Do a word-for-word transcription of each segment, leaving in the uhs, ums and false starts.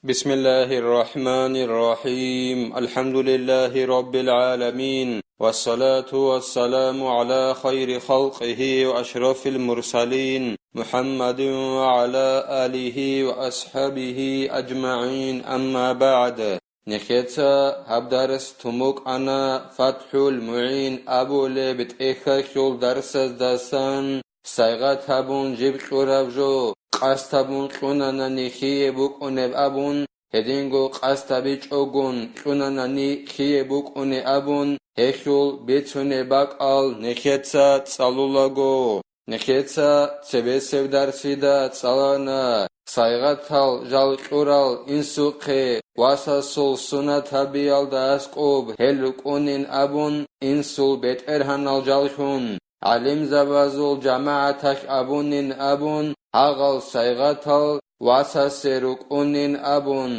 بسم الله الرحمن الرحيم. الحمد لله رب العالمين. والصلاة والسلام على خير خلقه وأشرف المرسلين محمد وعلى آله وأصحابه أجمعين. أما بعد. Нехеца гьаб дарс тумукъана ФатхӀул МугӀин абулеб тӀехьалъул дарсаздасан. Сайгъат гьабун жиб кьураб жо, къасд гьабун кьунанани хие букӀунеб абун, гьединго къасд гьабичӀогун кьунанани хие букӀунеб абун, гьелъул бицунеб бакӀал нехеца цӀалулаго. Нехеца цебесеб дарсида цӀалана, сайгъатал жал кьурал инсухъе васасул сунат гьабиялда аскӀоб гьел рукӀунин абун, инсул бетӀергьанал жаллъун, гӀалимзабазул жамагӀаталъ абунин абун, гьагъал сайгъатал васасе рукӀунин абун,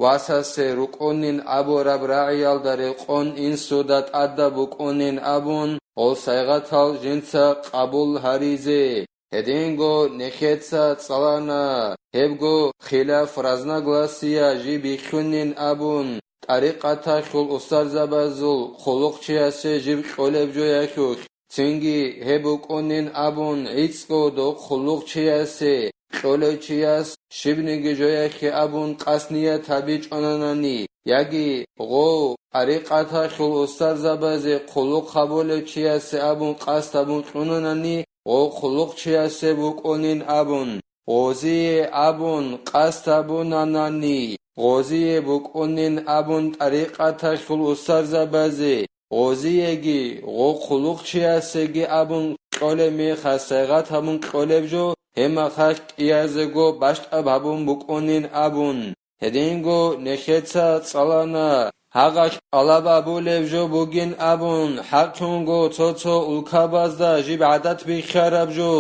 васасе рукӀунин абураб рагӀиялда рекъон инсуда тӀадаб букӀунин абун, гъол сайгъатал жинца къабул гьаризе. Гьединго нехеца цӀалана, гьебго хилаф, разногласия жиб бихьунин абун, тӀарикъаталъул устарзабазул хъулухъчиясе жиб кьолеб жоялъулъ, цинги гьеб букӀунин абун гӀицӀго дохъ хъулухъчиясе, кьолев чияс щибниги жояхъе абун къасд ният гьабичӀонанани, яги гъов тӀарикъаталъул устарзабазе хъулухъ гьабулев чиясе абун къасд гьабун кьунанани, гъов хъулухъчиясе букӀунин абун, гъозие абун къасд гьабунанани, гъозие букӀунин абун тӀарикъаталъул устарзабазе, гъозиеги гъо хъулухъчиясеги абун кьолеб мехалъ сайгъат гьабун кьолеб жо, гьеб мехалъ кӀиязего бащтӀаб гьабун букӀунин абун. Гьединго нехеца цӀалана, гьагъалъ тӀалаб абулеб жо бугин абун, хӀакълъунго цо-цо улкабазда жиб гӀадат бихьараб жо,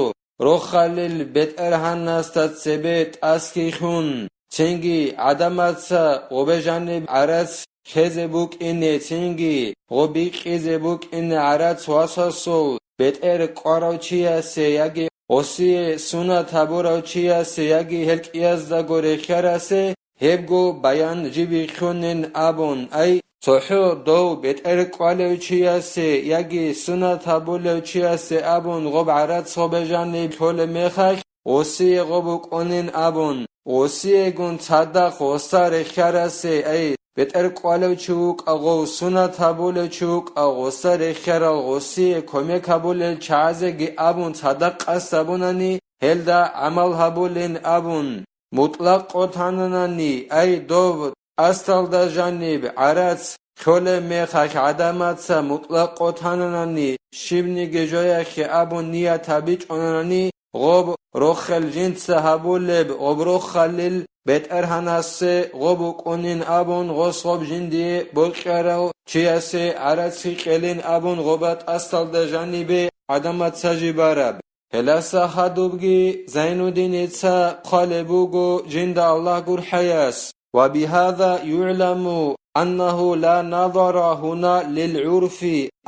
рохалил бетӀергьанасда цебе тӀасги хьун, цинги гӀадамаца гъобе жаниб гӀарац хезе букӀине, цинги гъо бикьизе букӀине гӀарац васасул бетӀер кӀварав чиясе яги гъосие сунат гьабурав чиясе яги гьел кӀияздаго рехьарасе, гьебго баян жиб бихьунин абун, ай, цохӀо дов бетӀер кӀвалев чиясе яги сунат гьабулев чиясе абун гъоб гӀарац гъобе жаниб лъолеб мехалъ, гъосие гъо букӀунин абун, гъосиегун цадахъ гъоса рехьарасе, ай, бетӀер кӀвалев чи вукӀа гъов, сунат гьабулев чи вукӀа гъоса рехьарал, гъосие кумек гьабулел чагӀазеги абун цадахъ къасд гьабунани, гьелда гӀамал гьабулин абун. МутӀлакъ къотананани, ай, дов тӀасалда жаниб гӀарац лъолеб мехалъ гӀадамаца мутӀлакъ къотананани, щибниги жояхъе абун ният гьабичӀонанани, гъоб рохел жинца гьабулеб, гъоб рохалил бетӀергьанасе гъо букӀунин абун, гъос гъоб жиндие бокьарав чиясе гӀарац гьикъелин абун, гъоба тӀасалда жанибе гӀадамаца жибараб. Гьеласа хадубги Зайнуддиница хъвалеб буго жинда Аллагь гурхӀаяс: «وبهذا يعلم أنه لا نظر هنا للعرف،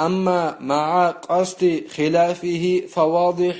أما مع قصد خلافه فواضح».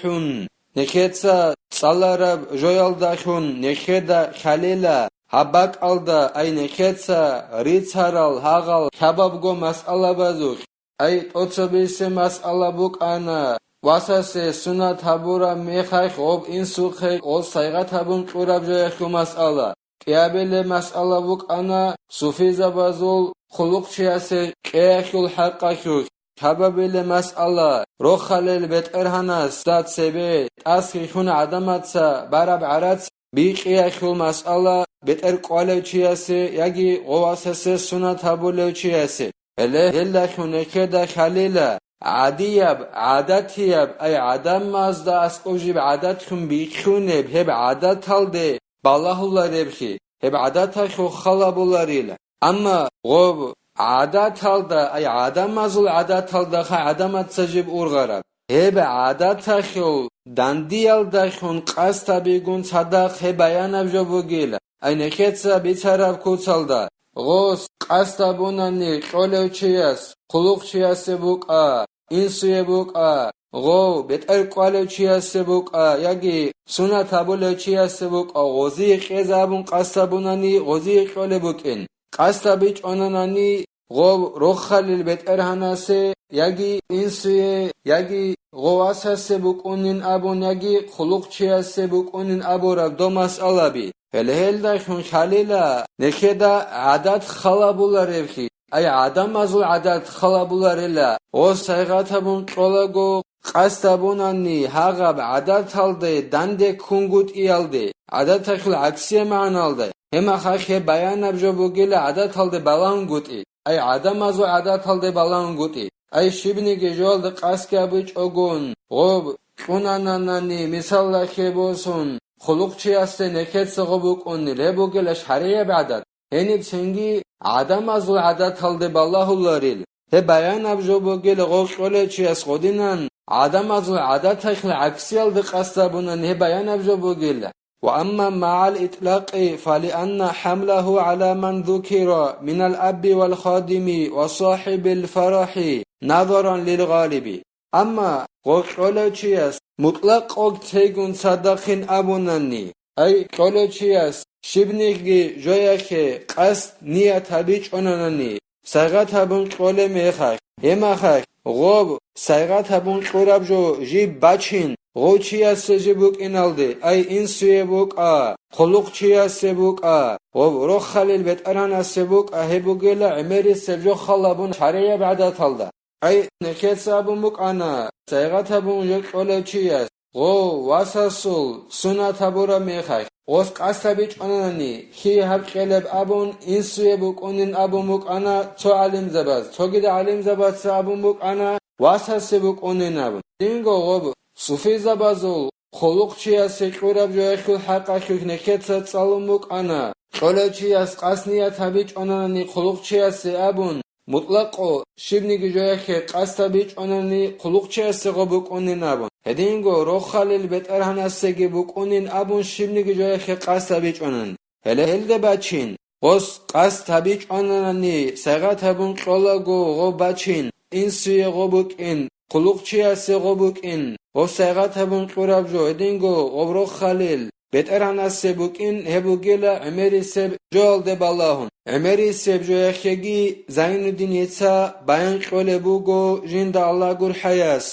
Нехеца цӀалараб жоялдалъун нехеда хьалила, гьаб бакӀалда, ай, нехеца рицарал гьагъал хабабго масъалабазухъ. Ай, тӀоцебесеб масъала букӀана, васасе сунат гьабураб мехалъ гъоб инсухъе гъол сайгъат гьабун кьураб жоялъул масъала. КӀиабилеб масъала букӀана суфизабазул хъулухъчиясе кьеялъул хӀакъалъулъ. Хабабилеб масъала, рохалел бетӀергьанасда цебе тӀасги хьун гӀадамаца бараб гӀарац бикьиялъул масъала, бетӀер кӀвалев чиясе яги гъо васасе сунат гьабулев чиясе. Гьеле гьелдалъун нехеда хьалила, гӀадияб, гӀадатияб, ай, гӀадамазда аскӀоб жиб гӀадатлъун бихьунеб гьеб гӀадаталде балагьулареблъи, гьеб гӀадаталъул халабуларила. Амма гъоб гӀадаталда, ай, гӀадамазул гӀадаталдаха гӀадамаца жиб ургъараб, гьеб гӀадаталъул дандиялдалъун къасд гьабигун цадахъ гьеб баянаб жо бугила. Ай, нехеца бицараб куцалда, гъос къасд гьабунани кьолев чияс, хъулухъчиясе букӀа, инсуе букӀа, гъов бетӀер кӀвалев чиясе букӀа, яги сунат гьабулев чиясе букӀа, гъозие кьезе абун къасд гьабунани, гъозие кьолеб букӀин. Къасд гьабичӀонанани, гъов рохалил бетӀергьанасе, яги инсуе, яги гъов васасе букӀунин абун, яги хъулухъчиясе букӀунин абураб дов масъалаби. Гьеле гьелдалъун лъалила нехеда гӀадат халабуларевлъи, ай гӀадамазул гӀадат халабуларила, гъос сайгъат гьабун кьолаго, къасд гьабунани гьагъаб гӀадаталде данде ккунгутӀиялде, гӀадаталъул гӀаксие магӀналда, гьемахъахъе баянаб жо бугила гӀадаталде балагьунгутӀи, ай гӀадамазул гӀадаталде балагьунгутӀи, ай щибниги жоялда къасд гьабичӀогун, гъоб кьунананани, мисаллахъе босун, хъулухъчиясде нехеца гъоб букӀунил, гьеб бугила шаригӀияб гӀадат. Гьениб цинги гӀадамазул гӀадаталде балагьуларил. Гьеб баянаб жо бугила гъов кьолев чияс гъодинан, гӀадамазул гӀадаталъул гӀаксиялда къасд гьабунани гьеб баянаб жо бугила. وأما مع الإطلاق فلأن حمله على من ذكر من الأب والخادم وصاحب الفرح نظرا للغالب. Амма гъов кьолев чияс мутӀлакъго цейгун цадахъин абунани, ай кьолев чияс щибниги жояхъе къасд ният гьабичӀонанани, сайгъат гьабун кьолеб мехалъ, гьемахалъ гъоб сайгъат гьабун кьураб жо жиб бачин, гъов чиясе жиб букӀиналде, ай инсуе букӀа, хъулухъчиясе букӀа, гъоб рохалил бетӀергьанасе букӀа, гьеб бугила гӀемерисеб жо халабун шаригӀияб гӀадаталда. Ай, нехеца абун букӀана, сайгъат гьабун жо кьолев чияс, гъов васасул сунат гьабураб мехалъ, гъос къасд гьабичӀонани, лъие гьаб кьелеб абун, инсуе букӀунин абун букӀана цо гӀалимзабаз, цогидал гӀалимзабазца абун букӀана, васасе букӀунин абун. Динго гъоб суфизабазул хъулухъчиясе кьураб жоялъул хӀакъалъулъ нехеца цӀалун букӀана, кьолев чияс къасд ният гьабичӀонани хъулухъчиясе абун, мутӀлакъго щибниги жояхъе къасд гьабичӀонани хъулухъчиясе гъоб букӀунин абун, гьединго рохалил бетӀергьанасеги букӀунин абун щибниги жояхъе къасд гьабичӀонани. Гьеле гьелда бачин, гъос къасд гьабичӀонанани, сайгъат гьабун кьолаго гъоб бачин, инсуе гъоб букӀин, хъулухъчиясе гъоб букӀин, гъоб сайгъат гьабун кьураб жо гьединго гъоб рохалил бетӀергьанасе букӀин, гьеб бугила гӀемерисеб жоялде балагьун, гӀемерисеб жояхъеги Зайнуддин гьеца баян кьолеб буго жинда Аллагь гурхӀаяс.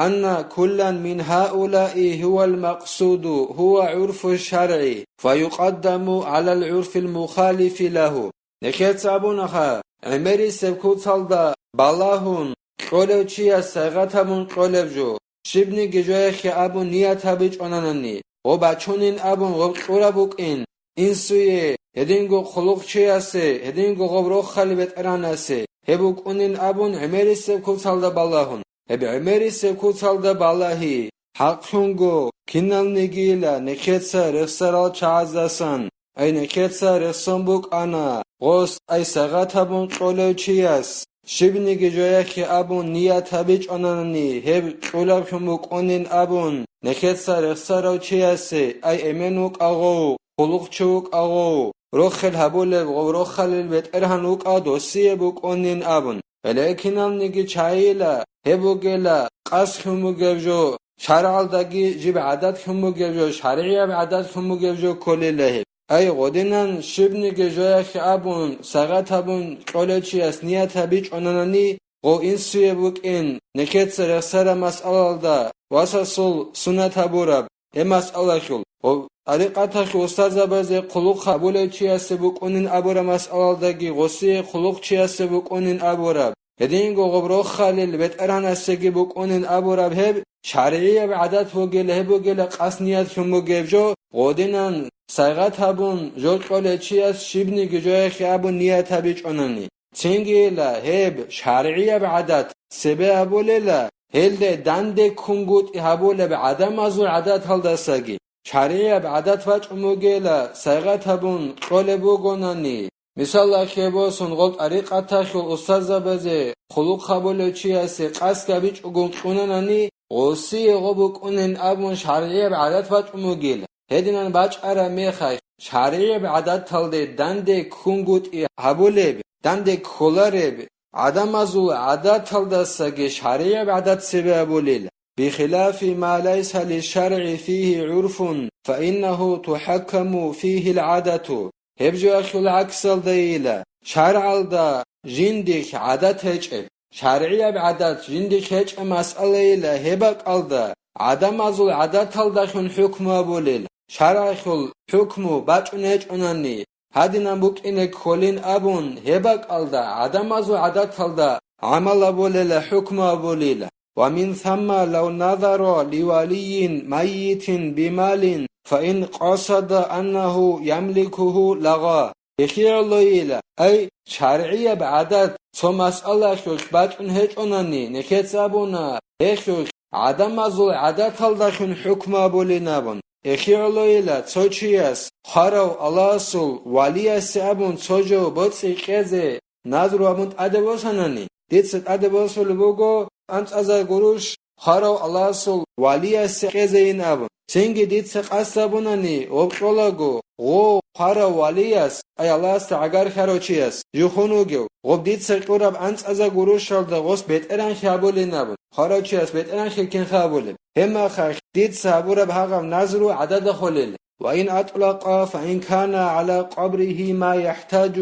أن كلا من هؤلاء هو المقصود، هو عرف الشرع، فيقدم على العرف المخالف له. Нехеца абунаха, гӀемерисеб куцалда балагьун кьолев чияс сайгъат гьабун кьолеб жо, щибниги жояхъе абун ният гьабичӀонанани, гъоб бачунин абун гъоб кьураб букӀин, инсуе, гьединго хъулухъчиясе, гьединго гъоб рохалил бетӀергьанасе, гьеб букӀунин абун гӀемерисеб куцалда балагьун. Гьеб гӀемерисеб куцалда балагьи, хӀакълъунго, киналнигийила нехеца рехсарал чагӀаздасан, ай нехеца рехсон букӀана, гъос ай сайгъат гьабун кьолев чияс, щибниги жояхъе абун ният гьабичӀонанани, гьеб кьулаблъун букӀунин абун, нехеца рехсарав чиясе, ай эмен вукӀа гъов, хъулухъчи вукӀа гъов, рохел гьабулеб гъов рохалил бетӀергьан вукӀа досие букӀунин абун. Гьеле киналниги чагӀила, гьеб бугела къасд лъун бугеб жо, шаргӀалдаги жиб гӀадат лъун бугеб жо, шаригӀияб гӀадат лъун бугеб жо кколела гьеб. Ай, гъодинан щибниги жояхъе абун, сайгъат гьабун кьолев чияс ният гьабичӀонанани, гъов инсуе букӀин, нехеца рехсараб масъалалда, васасул сунат гьабураб, гьеб масъалалъул, гъоб тӀарикъаталъул устарзабазе хъулухъ гьабулев чиясе букӀунин абураб масъалалдаги гъосие хъулухъчиясе букӀунин абураб, гьединго гъоб рохалил бетӀергьанасеги букӀунин абураб гьеб, шаргӀияб гӀадат бугела гьеб бугела къасд ният лъун бугеб жо, гъодинан сайгъат гьабун жо кьолев чияс щибниги жояхъе абун ният гьабичӀонани. Цингила гьеб шаргӀияб гӀадат цебе абулела, гьелде данде ккунгутӀи гьабулеб гӀадамазул гӀадаталдасаги. ШаргӀияб гӀадат бачӀун бугела, сайгъат гьабун кьолеб бугонани, мисалалъе босун, гъоб тӀарикъаталъул устарзабазе хъулухъ гьабулев чиясе къасд гьабичӀого кьунанани, гъосие гъоб букӀунин абун шаргӀияб гӀадат бачӀун бугела. Гьединан бачӀараб мехалъ, шаргӀияб гӀадаталде данде ккунгутӀи гьабулеб, данде кколареб, гӀадамазул гӀадаталдасаги шаргӀияб гӀадат цебе абулел. بخلاف ما ليس للشرع فيه عرف، فإنه تحكم فيه العادة. Гьеб жоялъул гӀаксалдайила, шаргӀалда жиндихъ гӀадат гьечӀеб. ШаргӀияб гӀадат жиндихъ гьечӀеб масъалайила, гьеб бакӀалда гӀадамазул гӀадаталдалъун хӀукму абулел, шаргӀалъул хӀукму бачӀун гьечӀонани, гьадинан букӀине кколин абун, гьеб бакӀалда гӀадамазул гӀадаталда гӀамал абулела, хӀукму абулела. ومن ثم لو نذر لولي ميت بمال فإن قصد أنه يملكه لغى. Гьелъие гӀолойила, ай, шаргӀияб гӀадат цо масъалалъулъ бачӀун гьечӀонани, нехеца абуна, гьелъулъ гӀадамазул гӀадаталдалъун хӀукму абулин абун. Гьелъие гӀолойила, цо чияс хварав Аллагьасул валиясе абун цо жо боцӀи кьезе назру абун тӀаде босанани, дица тӀаде босулеб буго анцӀазар гуруш хварав Аллагьасул валиясе кьезейин абун. Цинги дица къасд гьабунани, гъоб кьолаго, гъо хварав валияс, ай Аллагьасда гӀагар хьарав чияс, жухун вугев, гъоб дица кьураб анцӀазар гурушалда гъос бетӀергьанлъи гьабулин абун, хварав чияс бетӀергьанлъи кинха гьабулеб? Гьебмахалъ дица гьабураб гьагъаб назру гӀадада холел. وإن أطلق فإن كان على قبره ما يحتاج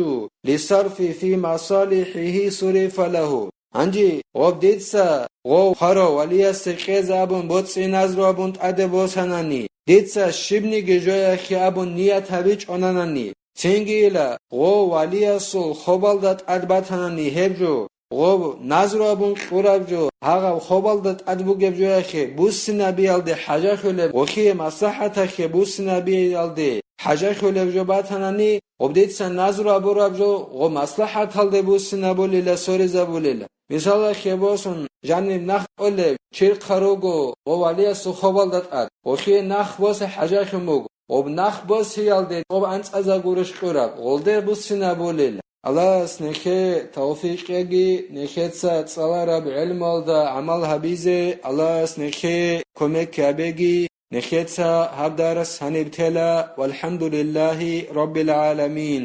للصرف في مصالحه صرف له. Гьанже гъоб дица гъов хварав валиясе кьезе абун боцӀи назру абун тӀаде босанани, дица щибниги жояхъе абун ният гьабичӀонанани, цинги ила гъов валиясул хобалда тӀад батанани гьеб жо, гъоб назру абун кьураб жо, гьагъаб хобалда тӀад бугеб жояхъе буссинабиялде хӀажахъулеб, гъохие маслахӀатахъе буссинабиялде хӀажахъулеб жо батанани, гъоб дица назру абураб жо гъоб маслахӀаталде буссинабулила, соризабулила. Мисалалъе босун, жаниб нах кьолеб чирхъа руго гъов валиясул хобалда тӀад, гъохие нах босе хӀажахъун буго. Гъоб нах босиялде гъоб анцӀаза гурущ кьураб, гъолде буссинабулел. Аллагьас нехе тавфикъ кьеги, нехеца цӀалараб гӀелмалда гӀамал гьабизе Аллагьас нехе кумек гьабеги, нехеца гьаб дарс гьаниб тела. ВалхӀамдулиллагьи раббил гӀаламин.